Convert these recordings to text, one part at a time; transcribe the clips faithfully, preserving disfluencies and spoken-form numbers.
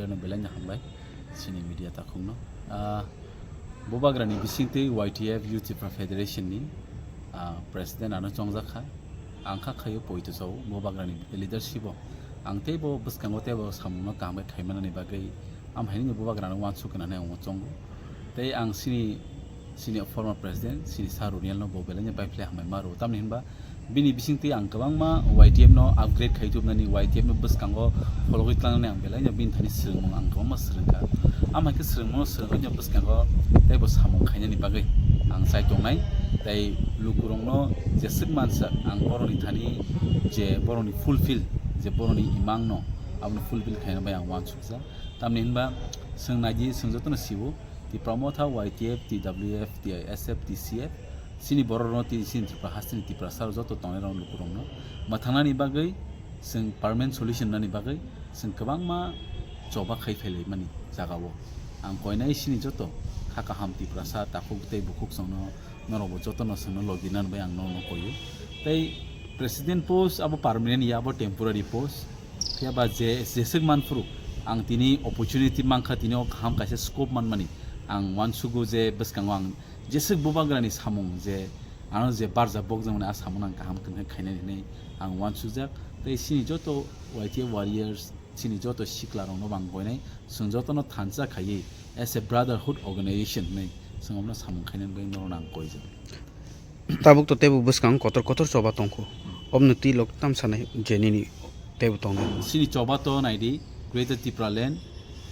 Belai no hambai chini media takhukno. Ah, Bubagrani bisingtwi Y T F Youth Tipra Federation ni, ah, president ano chongjak kha. Ang kha khayo poito chao Bubagrani leadership o. Ang teibo bwskango teibo samungno kaham khe khaimanani bagwi am haino Bubagrano uansuk hinani ang chongo. Tei ang chini, chini former president, chini Sir Runiel no bo belai no bai phle hambai ma rwo. Tamni hinba bini bisingtwi ang kwbangma Y T F no upgrade khai tubnani, Y T F no bwskango phologwi tlangnani ang belai no bini thani swrwngmung ang kwbangma swrwngkha. Am hai khe swrwngmung swrwngwi no bwskango teibo samung khainani bagwi ang chai tongnai. Tei lukurokno jeswk mansa ang borokni thani je borokni fulfill, je borokni imang no abono fulfill khaina bai ang uansukjak. Tamni hinba chwng naidi, chwng jotono siwo, Tipra Motha, Y T F, T W F, T I S F, T C F, chini borok rok, chini Tripura hasteni Tiprasa rok joto tongnai rok lukurokno mwthangnani bagwi, chwng permanent solution nani bagwi chwng kwbangma choba khai phailaimani jagao. Ang koinai chini joto kha kaham Tiprasa takhuk tei bukhuk chwngno norokbo jotono chwngno logi nani bai ang norokno koio. Tei president post abo permanent ya, abo temporary post. Phiya ba je jeswk manphuru ang tini opportunity mankha, tini o kaham kaisa scope manmani ang uansugo je bwskango ang jeswk Bubagrani samung je ano je barjak bokjakmani a samung ang kaham khe khainani hinwi ang uansukjak. Tei chini joto Y T F warriors, chini joto sikla rokno bo ang koinai, chwng jotono thansa khaiwi as a brotherhood organization hinwi chwng abono samung khainani bagwi norokno ang koijak. Tabuk to teibo bwskango kotor kotor choba tongkhu. Oboni twi lok tamsanai je nini teibo tongnai. Chini choba to naidi, Greater Tipraland,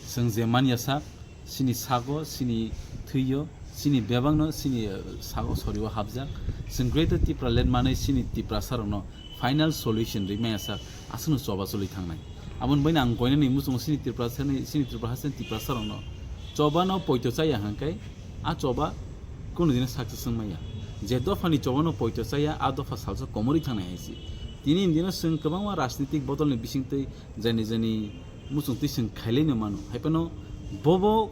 chwng je manya sak, chini sago, chini thwiyo, chini bebakno chini, eh, sago sorio hapjak. Chwng Greater Tipraland manwi chini Tiprasa rokno final solution ri maya sak, aswkno choba choli thangnai. Aboni baino ang koinani muchungo chini Tiprasa ni, chini Tripura hasteni Tiprasa rokno chobano poito chaya hwnkhe a choba kunu dino success wng maya. Je dophani chobano poito chaya, a dopha salsa komorwi thangnai hai se. Tini dino chwng kwbangma rajnitik bodolni bisingtwi jani jani muchungtwi chwng khailaino mano. Haiphano bobo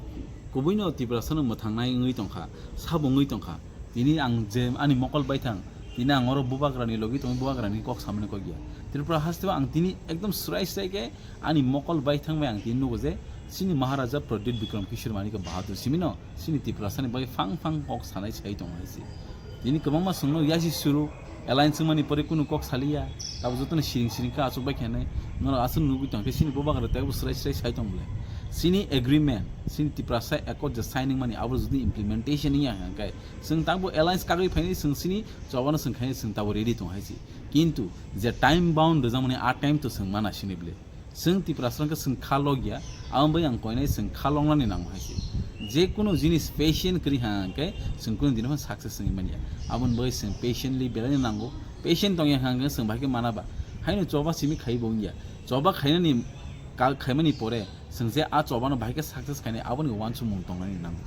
kubuino Tiprasano mwthangnai wngwi tongkha, sabo wngwi tongkha. Tini ang je ani mokol baithang, tini ang oro Bubagrani logi tongwi Bubagrani kok samani kok ya. Tripura hasteo ang tini ekdom swrai swrai khe ani mokol baithang bai ang tini nugo je chini Maharaja Pradyut Bikram Kishore Manikya Bahadur simino chini Tiprasani bagwi phang phang kok sanai sai tongo hai se. Tini kwbangma chwngno yasi suru alliance wngmani pore kunu kok saliya, tabuk jotono siring siring khe achuk bai khe hinwi norok aswk nugwi tongkhe chini Bubagra teibo swrai swrai sai tong bole. Chini agreement, chini Tiprasa accord je signing mani abo jodi implementation wngya hwnkhe chwng tabuk alliance kagwi phainai chwng chini chobano chwng khainai chwng tabuk ready tong hai se. Kintu je time bound rwjakmani a time to chwng mana sini bole. Chwng Tiprasa wngkha chwng kha logya, aboni bagwi ang koinai chwng kha longnani nango hai se. Je kunu jinis patient kwrwi ha hwnkhe chwng kunu dino phano success wngwi manya. Aboni bagwi chwng patiently belaino nango. Patient tongya hwnkhe chwng bahai khe mana ba. Haino choba simi khaiwi bo wngya. Choba khainani ka-, khaimani pore chwng je a chobano bahai khe success khainai aboni uansukmung tongnani nango.